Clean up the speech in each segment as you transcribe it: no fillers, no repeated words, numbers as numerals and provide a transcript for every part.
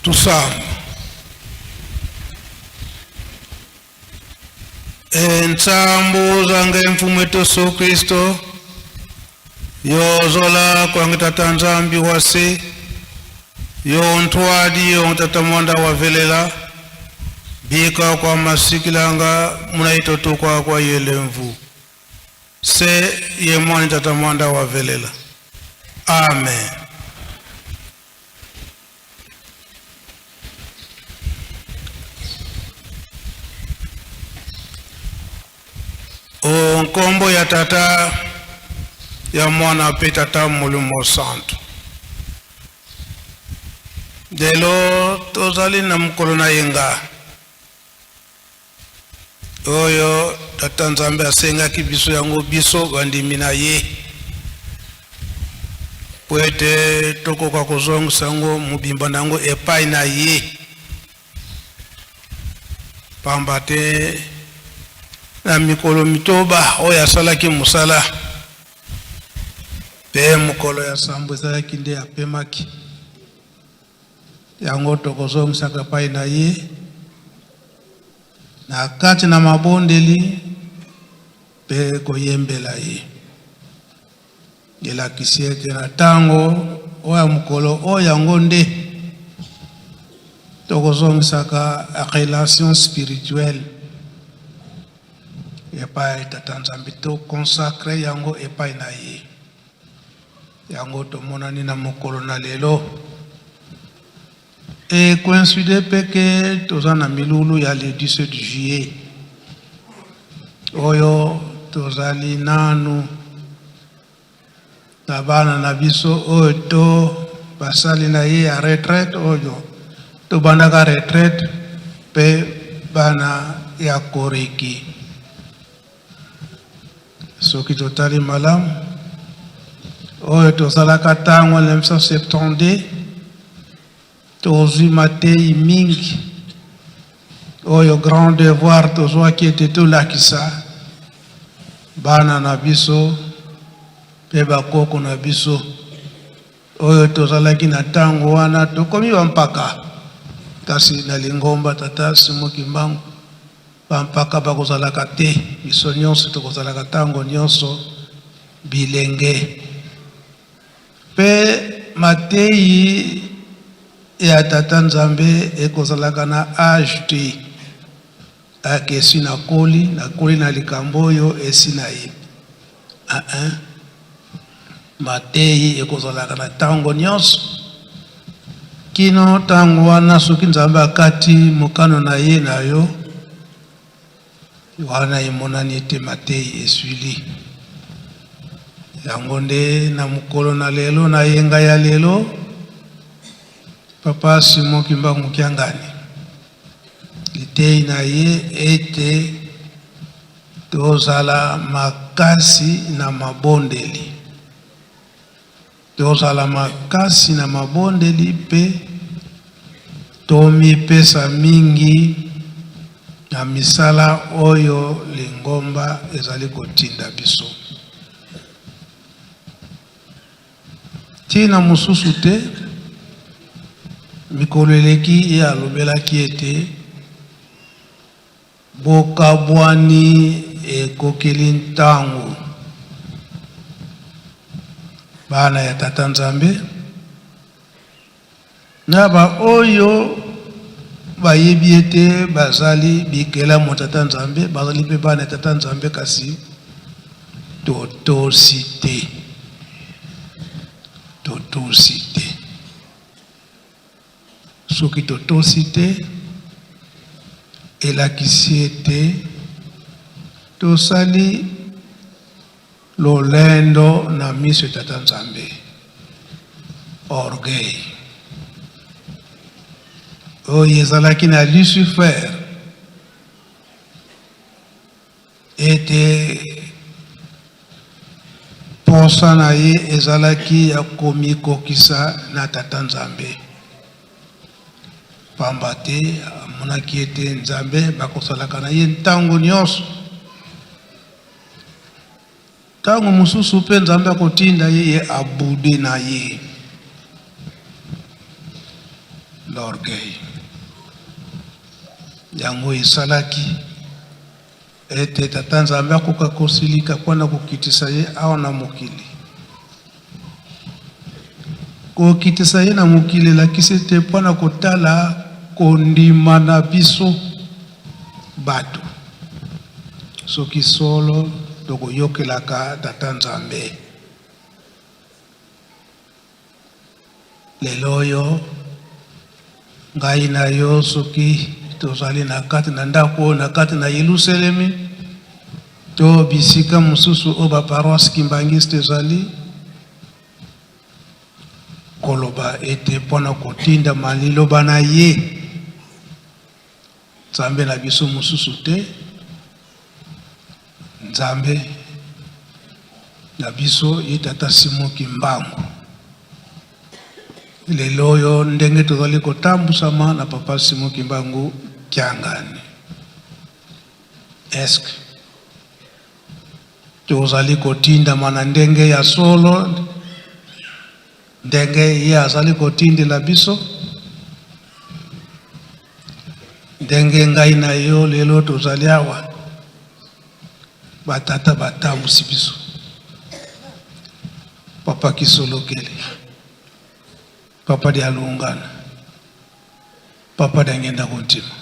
Tusamba. Entsambu zange mfumu wetu Yesu Kristo yozola kwange tata Nzambi wase yo ntwadi yo tata mwanda wavelela bika kwa masikilanga munaitoto kwa kwa yelemvu se ye mwani tata mwanda wavelela. Amen. O nkombo ya Tata, ya Mwana mpe Tata Molimo Santu. Lelo tozali na mokolo na yenga oyo Tata Nzambe asengaki biso yango, biso bandimi na ye, mpo ete tokoka kozongisa yango mobimba na yango epai na ye, pamba te na mikolo mitoba oyo asalaki mosala mpe mokolo ya sambo ezalaki nde apemaki. Yango tokozongisaka epai na ye na kati na mabondeli mpe koyembela ye. Elakisi ete na ntango oyo ya mokolo oyo yango nde tokozongisaka relation spirituelle epai Tata Nzambe, to consacre yango epai na ye. Yango tomonani na mokolo na lelo. E coïncide mpe ke toza na milulu ya le 17 juillet oyo tozali nanu na bana na biso oyo to basali na ye ya retraite oyo tobandaka retraite mpe bana ya koreki. Soki totali malamu, oyo tosalaka ntango na 1972, tozwi mateyi mingi oyo grand devoir tozwaki ete tolakisa bana na biso mpe bakoko na biso oyo tozalaki na ntango wana tokomi bampaka, kasi na lingomba Tata Simon Kimbangu Bampaka bakozalaka te, biso nyonso tokozalaka ntango nyonso bilenge. Mpe mateyi ya Tata Nzambe ekozalaka na age te, ake esi nakoli, nakoli na likambo oyo esi nayebi. Ah, mateyi ekozalaka na ntango nyonso kino ntango wana, soki Nzambe akati mokano na ye na yo, wana emonani ete mateyi eswili. Yango nde na mokolo na lelo, na yenga ya lelo, Papa Simon Kimbangu Kiangani liteyi na ye ete Tozala makasi na mabondeli. Tozala makasi na mabondeli mpe tomipesa mingi na misala oyo lingomba ezali kotinda biso. Ntina mosusu te, mikolo eleki ye alobelaki ete Bokabwani ekokeli ntango. Bana ya Tata Nzambe na baoyo bayebi ete bazali bikelamu ya Tata Nzambe, bazali mpe bana ya Tata Nzambe, kasi totosi te, totosi te. Soki totosi te, elakisi ete tosali lolendo na miso ya Tata Nzambe, orgueil oyo ezalaki na Lucifer Ete mposa na ye ezalaki ya komikokisa na Tata Nzambe, mpamba te amonaki ete Nzambe bakosalaka na ye ntango nyonso. Ntango mosusu mpe Nzambe akotinda ye, ye abude na ye. L'orgueil. Yango esalaki ete Tata Nzambe akoka kosilika mpo na kokitisa ye awa na mokili. Kokitisa ye na mokili elakisi ete mpo na kotala kondima na biso bato, soki solo tokoyokelaka Tata Nzambe. Lelo oyo, ngai na yo, soki tozali na kati na ndako oyo, na kati na Yelusalemi, to bisika mosusu oyo ba paroisse kimbanguiste ezali, koloba ete mpo na kotindama liloba na ye, Nzambe na biso mosusu te, Nzambe na biso ye Tata Simon Kimbangu. Lelo oyo ndenge tozali kotambusama na Papa Simon Kimbangu Kiangani, est-ce que tozali kotindama na ndenge ya solo ndenge ye azali kotindela biso? Ndenge ngai na yo lelo tozali awa, batata batambusi biso, Papa Kisolokele, Papa Dialungana, Papa Diangienda Kuntima,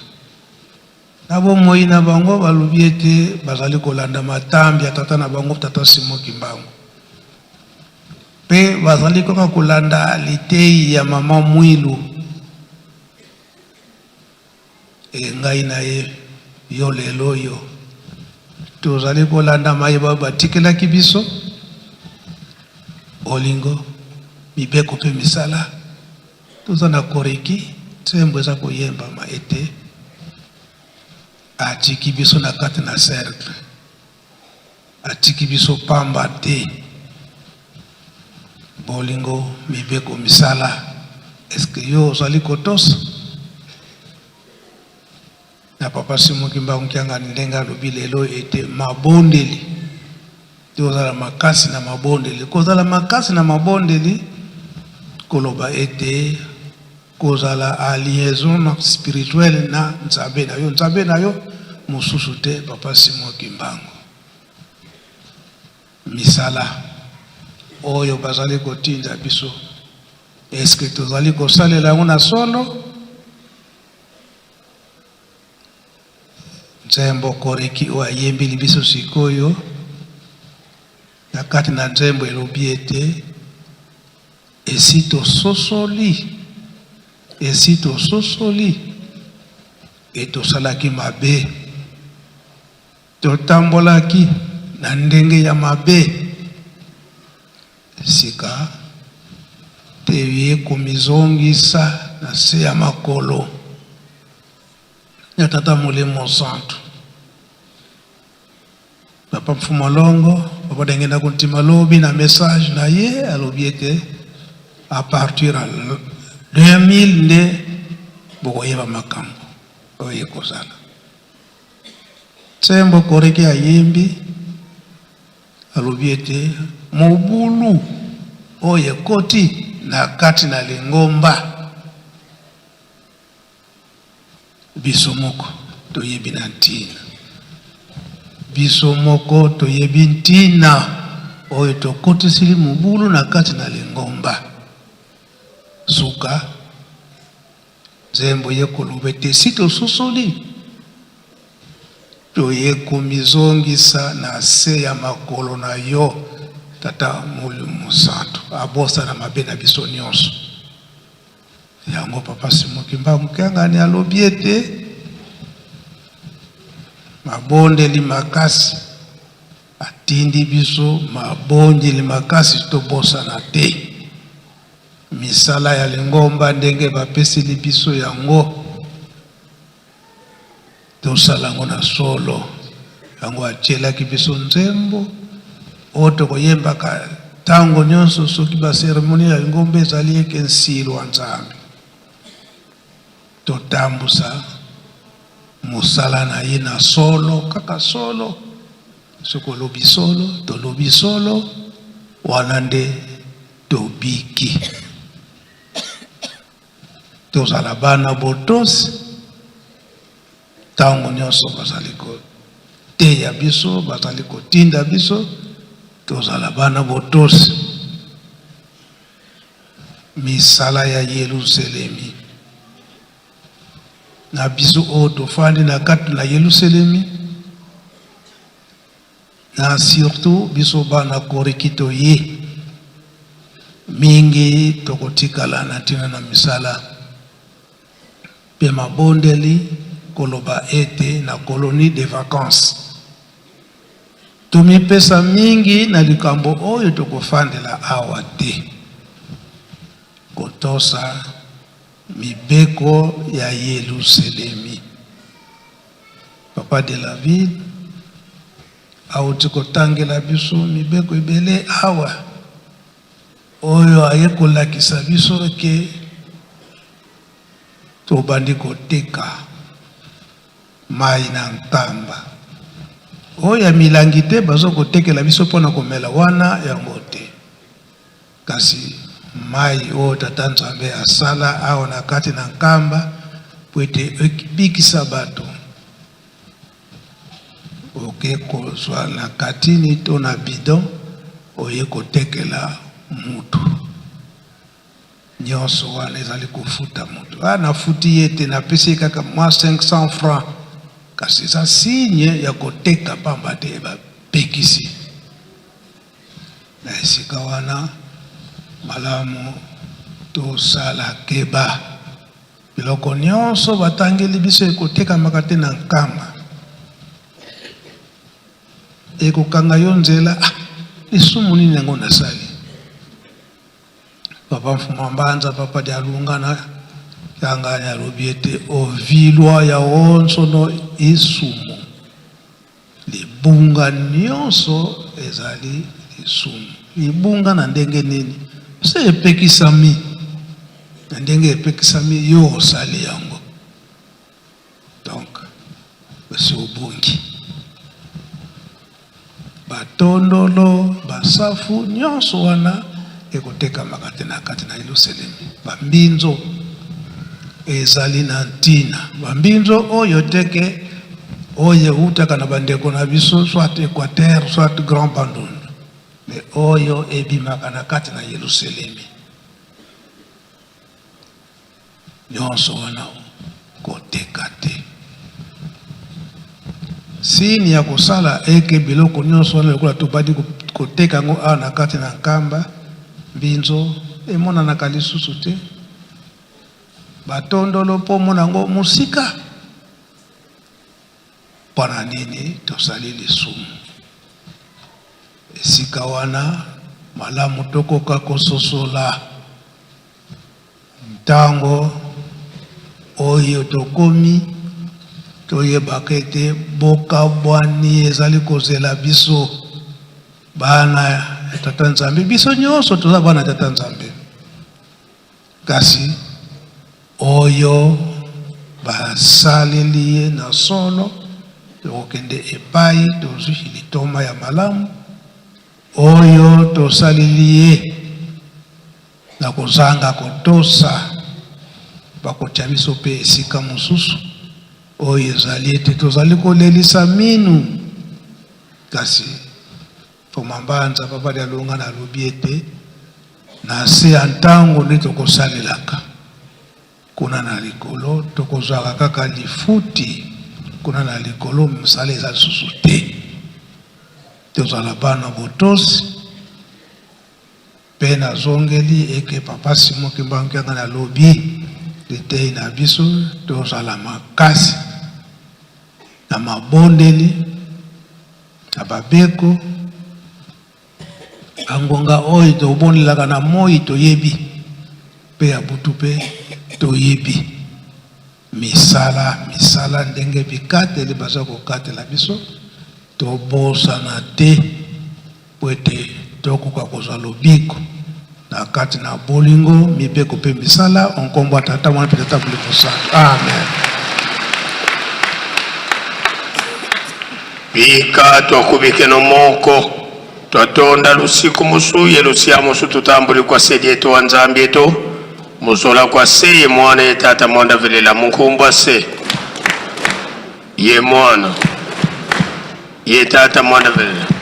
na bomoi na bango balobi ete bazali kolanda matambi ya tata na bango Tata Simon Kimbangu, mpe bazali kaka kolanda liteyi ya Mama Mwilu. E ngai na ye yo lelo oyo tozali kolanda maye baoyo batikelaki biso, bolingo, mibeko mpe misala. Toza na koreki nsembo eza koyembama ete atiki biso na kati na cercle, atiki biso pamba te. Bolingo, mibeko, misala, est-ce que yo ozali kotosa? Na Papa Simon Kimbangu Kiangani ndenge alobi lelo ete mabondeli, tozala makasi na mabondeli. Kozala makasi na mabondeli, koloba ete kozala a liaison spirituelle na Nzambe na yo, Nzambe na yo mosusu te, Papa Simon Kimbangu. Misala oyo bazali kotinda biso, est-ce que tozali kosalela yango na solo? Nzembo Koreki oyo ayembeli biso sikoyo, na kati na nzembo elobi ete esi tososoli, esi tososoli e tosalaki mabe, totambolaki na ndenge ya mabe, sika toye komizongisa na se ya makolo ya Tata Molimo Santu. Papa Mfumu Longo, Papa Dengenda Kuntima lobi na message na ye alobi ete à partir ya 2000 nde bokoyeba makambo oyo ekozala. Nsembo Koreki ayembi alobi ete mobulu oyo ekoti na kati na lingomba biso moko toyebi na ntina, biso moko toyebi ntina oyo tokotisili mobulu na kati na lingomba. Suka nzembo ye koloba ete si tososoli toye komizongisa na se ya makolo na yo Tata Molimo Santu, abosana mabe na biso nyonso. Yango Papa Simon Kimbangu Kiangani alobi ete mabondeli makasi atindi biso mabondeli makasi tobosana te misala ya lingomba ndenge bapeseli biso yango, tosala yango na solo. Yango atielaki biso nzembo oyo tokoyembaka ntango nyonso soki ba cérémonie ya lingomba ezali eke nsilwa Nzambe, totambusa mosala na ye na solo, kaka solo. Soki olobi solo, tolobi solo, wana nde tobiki. Tozala bana botosi ntango nyonso bazali koteya biso, bazali kotinda biso, tozala bana botosi. Misala ya Yelusalemi na biso oyo tofandi na kati na Yelusalemi, na surtout biso bana Korikito ye mingi tokotikala na ntina na misala mpe mabondeli koloba ete na colonie de vacances tomipesa mingi na likambo oyo tokofandela awa te, kotosa mibeko ya Yelusalemi. Papa de la ville awuti kotangela biso mibeko ebele awa oyo aye kolakisa biso ke tobandi koteka mai na Nkamba oyo ya milangi te, bazo kotekela biso mpona komela wana yango te, kasi mai oyo Tata Nzambe asala awa na kati na Nkamba po ete ebikisa bato, oke kozwa na katini to na bidon oye kotekela mutu. Nyonso wana ezali kofuta mutu. Ah, nafuti ye te, napesi ye kaka mwa 500 francs, kasi eza signe ya koteka pamba te bapekisi na esika wana. Malamu tosala keba, biloko nyonso batangeli biso ekotekamaka te na Nkamba, ekokanga yo nzela. Ah, lisumu nini yango nasali? Papa Mfuma Mbanza, Papa Dialungana Kiangani alobi ete ovilwa ya onsono isumu, libunga nyonso ezali lisumu. Libunga na ndenge nini? Se epekisami na ndenge epekisami, yo osali yango, donc osi obungi. Batondolo, basafu, nyonso wana ekotekamaka te na kati na Yelusalemi. Bambinzo ezali na ntina. Bambinzo oyo teke oyo eutaka na bandeko na biso soit Equateur soit Grand Bandundu, mais oyo ebimaka na kati na Yelusalemi. Nyonso wana koteka te. Sini ya kosala eke biloko nyonso wana lokola tobandi koteka yango awa na kati na Nkamba, mbinzo emonanaka lisusu te. Batondolo mpo omona yango mosika. Mpo na nini tosali lisumu? Esika wana malamu tokoka kososola Ntango oyo tokomi, toyebaka ete bokabwani ezali kozela biso bana ya Tata Nzambe. Biso nyonso toza bana ya Tata Nzambe, kasi oyo basaleli ye na solo, tokokende epai tozwi litoma ya malamu oyo tosaleli ye Na kozanga kotosa, bakotya biso mpe esika mosusu oyo ezali ete tozali kolelisa minu. Kasi Mfuma Mbanza Papa Dialungana alobi ete na se ya ntango nde tokosalelaka kuna na likolo, tokozwaka kaka lifuti kuna na likolo, mosala eza lisusu te. Tozala bana botosi. Pe nazongeli eke papa Simon Kimbangu Kiangani alobi liteyi na biso tozala makasi na mabondeli na babeko bangonga oyo tobondelaka na moi toyebi pe ya butu pe toyebi misala misala ndenge bikateli baza kokatela biso tobosana te Mpo ete tokoka kozwa lobiko na kati na bolingo, mibeko mpe misala, o nkombo ya Tata, Mwana mpe Tata Molimo Santu. Amen. Bika twakubikeno moko twatonda lusiku musu yelusia musu tutambuli kwa sedi eto wa Nzambi eto. Muzola kwa se ye mwana ye tata mwanda velela munkumbwa se ye mwana ye tata mwanda velela.